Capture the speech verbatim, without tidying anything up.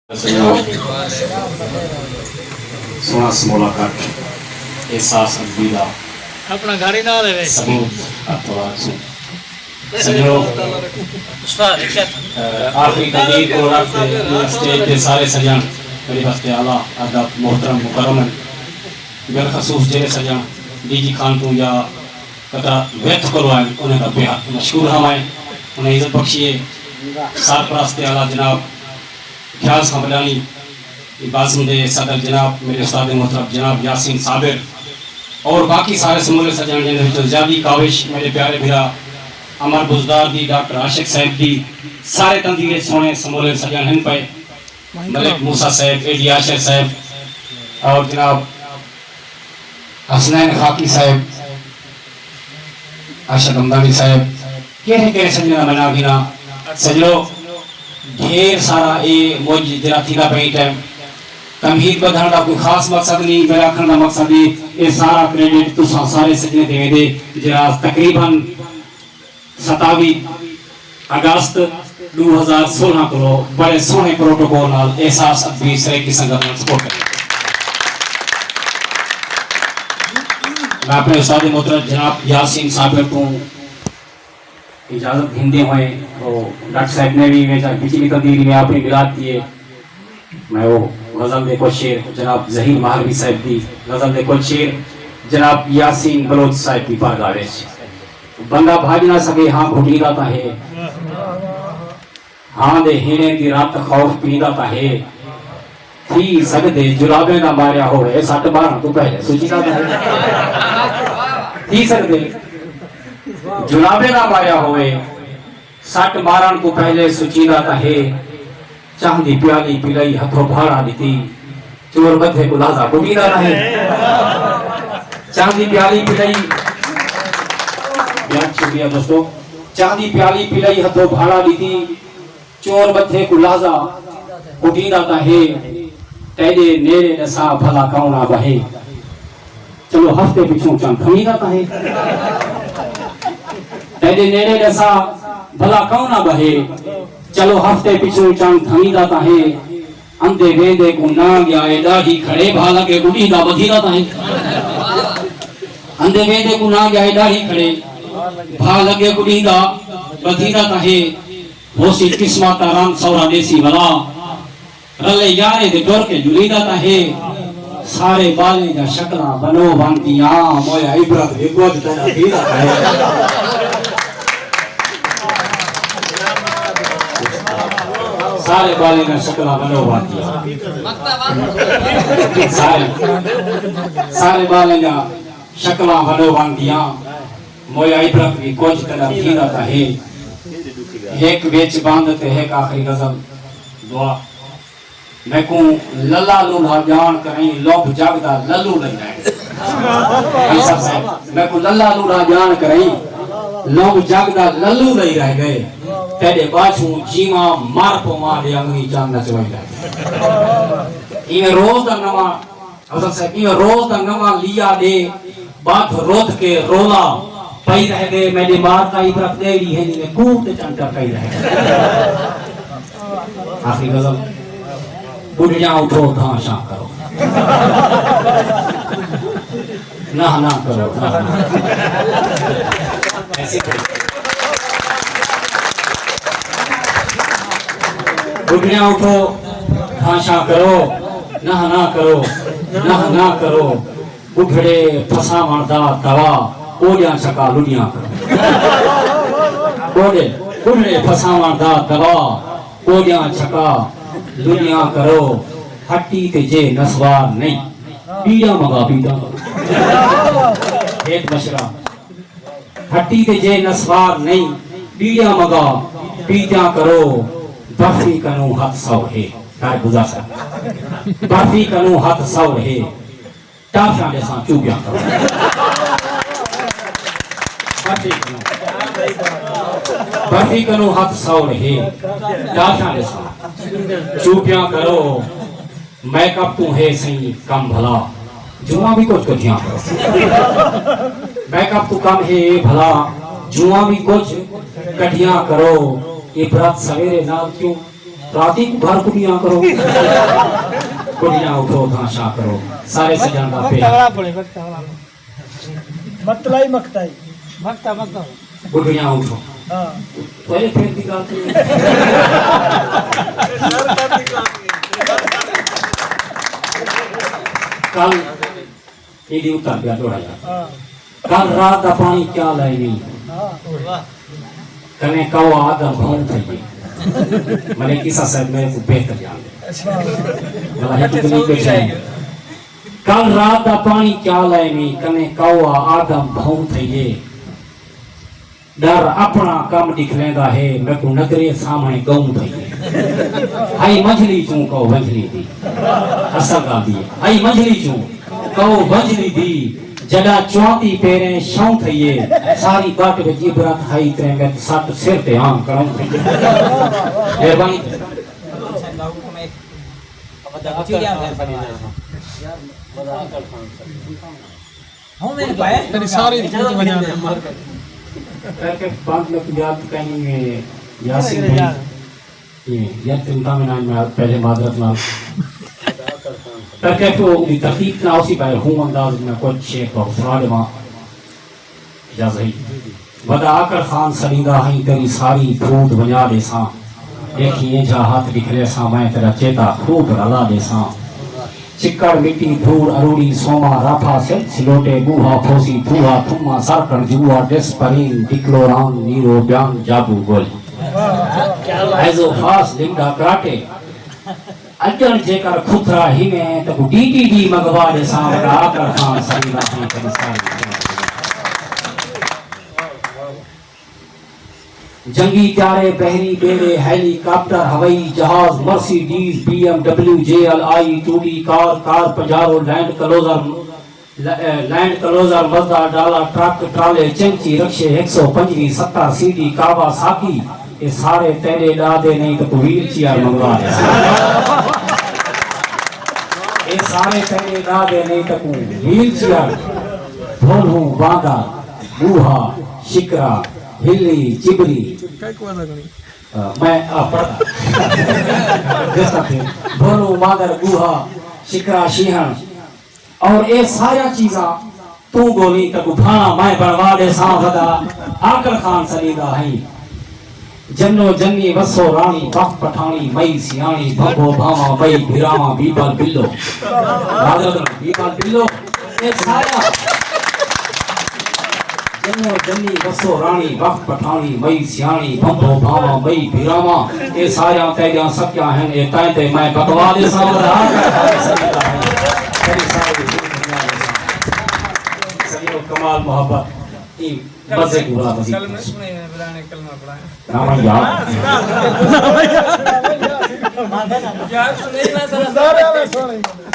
سنیو، سوہݨا سمولا کٹھ، احساس ادبی دا اپݨا گھر ہی نال ہے۔ ثبوت اتوار سوں۔ سنیو، آخری تقریر کوں رکھ تے اسٹیج تے سارے سڄݨ، میݙے واسطے اعلیٰ ادب، محترم مکرم ہن۔ بالخصوص جیڑھے سڄݨ ڈی جی خان توں یا قطر ویتھ کولوں آئن، انہیں دا بے حد مشکور ہاں میں۔ انہیں عزت بخشی ہے۔ سرپرست اعلیٰ جناب خیال خان بڈانی، بازم دے صدر جناب میرے استاد محترم جناب یاسین صابر اور باقی سارے سمورے سڄݨ، جن وچوں زیادہ کاوش میرے پیارے بھرا امر بزدار دی، ڈاکٹر عاشق صاحب دی، سارے تندیرے سوہݨے سمورے سڄݨ ہن پئے، ملک موسیٰ صاحب، اے ڈی عاشر صاحب اور جناب حسنین خاکی صاحب، ارشد ہمدانی صاحب، کیڑھے کیڑھے سڄݨاں دا میں ناں گھناں؟ سڄݨو، ڈھیر سارا اے مجھ جیڑھا تھیندا پئے ایں ٹائم، تمہید ٻدھݨ دا کوئی خاص مقصد نی، میرا آکھݨ دا مقصد اے، اے سارا کریڈٹ تساں سارے سڄݨیں تے ویندے، جیڑھا تقریباً ستاوی اگست ݙو ہزار سولہ کولو بڑے سوہݨے پروٹوکول نال احساس ادبی سرائیکی سنگت نال سپورٹ کریندے۔ میں اپݨے استاد محترم جناب یاسین صابر توں اجازت گھندے ہوئے، او ڈاکٹر صاحب نے وی وچ وچ نکل دی میں اپݨی ملاقات کیے۔ میں او غزل دے کجھ شعر جناب ظہیر مہروی صاحب دی، غزل دے کجھ شعر جناب یاسین بلوچ صاحب دی بارگاہ وچ۔ بندہ بھڄ نہ سڳے ہاں گھٹیندا تاں ہے، ہاں دے ہیݨیں دی رت خوف پیندا تاں ہے، تھی سڳدے جرابیں دا ماریا ہووے سٹ مارݨ توں پہلے سچیندا تاں ہے، تھی سڳدے جرابیں دا ماریا ہووے سٹ مارݨ کوں پہلے سچیندا تاں ہے، چاہ دی پیالی پلائی ہتھوں بھاڑا ݙتی، چور ٻدھے کوں لحظہ کٹیندا تاں ہے۔ چاہ دی پیالی پلائی، بہت شکریہ دوستو، چاہ دی پیالی پلائی ہتھوں بھاڑا ݙتی، چور ٻدھے کوں لحظہ کٹیندا تاں ہے، تیݙے نیڑے ݙسا بھلا کون آ ٻہے۔ چلو ہفتے پچھوں چن تھمیندا تاں ہے۔ تیݙے نیڑے ݙسا بھلا کون آ ٻہے۔ چلو ہفتے پچھوں چن تھمیندا تاں ہے۔ اندے ویندے کوں ناں ڳیا اے ݙاڑھی کھڑے، بھا لڳے کوں ݙینہہ دا ٻدھیندا تاں ہے۔ اندے ویندے کوں ناں ڳیا اے ݙاڑھی کھڑے، بھا لڳے کوں ݙینہہ دا ٻدھیندا تاں ہے۔ ہوسی قسمت دا رنگ سورا ݙیسی ولا، رلے یاریں دے ٹر کے جلیندا تاں ہے۔ سارے ٻالیں دیاں شکلاں ونو ون دیاں، مویا عبرت وی کجھ تیݙا تھیندا تاں ہے۔ سارے ٻالیں دیاں شکلاں ونو ون دیاں۔ سارے، سارے ٻالیں دیاں شکلاں ونو ون دیاں، مویا عبرت وی کجھ تیݙا تھیندا تاں ہے۔ ہک وچ بند تے ہک آخری غزل دعا۔ میکوں للا لولھا ڄاݨ کرئیں، لبھ جڳ دا للو لئی رہ ڳئے۔ انصر صاحب، میکوں للا لولھا ڄاݨ کرئیں، لبھ جڳ دا للو لئی رہ ڳئے۔ تیݙے ٻاجھوں جیواں مر پواں، ݙے انگنی چن نچوائی رہ ڳئے۔ ایویں روز دا نواں افضل صاحب، ایویں روز دا نواں لیا ݙے، ٻدھ رُدھ کے رولا پئی رہ ڳئے، میݙے مار دا عبرت ݙیڑھی ہے، جیویں کوہ تے چن ٹرکائی رہ ڳئے۔ آخری غزل، ٻڈھڑیاں اٹھو دھاں شاں کرو۔ نہ نہ کرو، نہ نہ۔ ایسے کرو۔ ٻڈھڑیاں اٹھو دھاں شاں کرو، نہ نہ کرو، نہ نہ کرو۔ ٻڈھڑے پھساوݨ دا دوا، کوݙیاں چھکا لݙیاں کرو۔ کوݙے، ٻڈھڑے پھساوݨ دا دوا، کوݙیاں چھکا لݙیاں کرو۔ ہٹی تے جے نسوار نئیں، ٻیڑیاں منگا پیتاں کرو۔ ہک مشورہ، ہٹی تے جے نسوار نئیں، ٻیڑیاں منگا پیتاں کرو۔ برفی کنوں ہتھ سو ہے، کر گزر سڳدے۔ برفی کنوں ہتھ سو ہے، ٹافیاں ݙیساں چوپیاں کرو۔ برفی کنوں، برفی کنوں ہتھ سو ہے، ٹافیاں ݙیساں چوپیاں کرو۔ میک اپ توں ہے سئیں کم بھلا، جواں وی کجھ کڈھیاں کرو۔ میک اپ توں کم ہے بھلا، جواں وی کجھ کڈھیاں کرو۔ عبرت سویرے نال کیوں راتی کوں گھر کڈیاں کرو۔ کڈیاں اٹھو تھاں شاہ کرو۔ سارے سجان دا پہ۔ متلائی مکتائی۔ مکتا مکتا۔ بڈھیاں اٹھو۔ ہاں۔ تھوڑے پھر دی گل تے۔ کل ایڈی اتر گیا تھوڑا جا۔ ہاں۔ کل رات دا پانی کیا لائے نہیں؟ ہاں۔ کنے کوا آدم بھاؤں تھئی گے۔ ملے کسا صاحب میرے کو بہتر جان دے۔ اچھا۔ بلا ہے کتنی بیٹھے ہیں۔ کل رات دا پانی کیا لائے نہیں؟ کنے کوا آدم بھاؤں تھئی گے۔ ڈر اپنا کم ڈکھلیندا ہے، میکوں نگرے سامھݨے ڳئوں تھئی ہے۔ ہئی منجھلی چوں کئو ونجھلی دی۔ اصل ڳالھ دی ہے۔ ہئی منجھلی چوں کئو ونجھلی دی۔ جݙاں چواتی پیریں شئوں تھئی ہے۔ ساری ڳٹ وچ عبرت ہئی تریمت سٹ سر تے آن کڑوں تھئی ہے۔ مہربانی۔ تیری ساری فوج وجہ۔ کر کے بند نقلیات کہیں میں یاسین بھائی، یہ یا چنتا میں نام میں پہلے معذرت نال کر کے وہ دی تحقیق نہ اسی بھائی ہوں انداز میں کچھ شعر تو سنا دے ماں۔ اجازت ہے۔ ودا آکڑ خان سݙیندا ہئیں، تیݙی ساری پھوت ونڄا ݙیساں۔ ݙیکھیں اینجھا ہتھ ݙکھلیساں، میں تیݙا چیتا خوب رلا ݙیساں۔ چکڑ مٹی دھوڑ اروڑی سوما راپھا سلک سلوٹے ٻوہا پھوسی پھوہا تھما سر کݨ جوا ݙس پرین ڈکلوران نیرو بیان جادو گل۔ ایزو خاص لنگا کراٹے۔ اڄݨ جیکر کھترا ہیویں تیکوں ڈی ڈی ڈی منگوا ݙیساں، وݙا آکڑ خان سݙیندا ہئیں تیݙی ساری۔ جنگی طیارے، بحری ٻیڑے، ہیلی کاپٹر، ہوائی جہاز، Mercedes, B M W, J L I, two D car, car Pajero, land cruiser, ل-، اے، لینڈ کلوزر، مزدا، ڈالا، ٹرک، ٹرالے، چمچی، رکشے، ہک سو پنجویہہ، ستر، سی ڈی، کاوا ساکی، اے سارے تیݙے ݙا دے نئیں تیکوں ویل چیئر منگوا ݙیساں۔ اے سارے تیݙے ݙا دے نئیں تیکوں ویل چیئر۔ بھولھوں، باندر، ٻوہا، شکرا، ہلی، چبری۔ میں آ پڑھدا۔ جس طرح بھولھوں، باندر، ٻوہا، شکرا، شیہݨ۔ اور اے ساریاں چیزاں توں ڳولی تیکوں بھاݨا میں بݨوا ݙیساں، ودا آکڑ خان سݙیندا ہئیں۔ جنو جنی وسو راݨی، بخت پٹھاݨی، مئی سیاݨی، بھنبھو بھانواں، مئی بھراواں، بیبل بلو۔ معذرت نال، بیبل بلو۔ اے ساریاں جنو جنی وسو راݨی، بخت پٹھاݨی، مئی سیاݨی، بھنبھو بھانواں، مئی بھراواں، اے ساریاں تیݙیاں سکیاں ہن، اے تیں تے میں بکوا ݙیساں، ودا آکڑ خان سݙیندا ہئیں۔ تیݙی ساری دنیا ݙیساں۔ سڄݨو، کمال محبت، ایں مزے کوں ولا مزید۔ کلمہ سݨے، بلانے کلمہ پڑھائے۔ نہ میں یار۔ یار سݨے نہ ذرا۔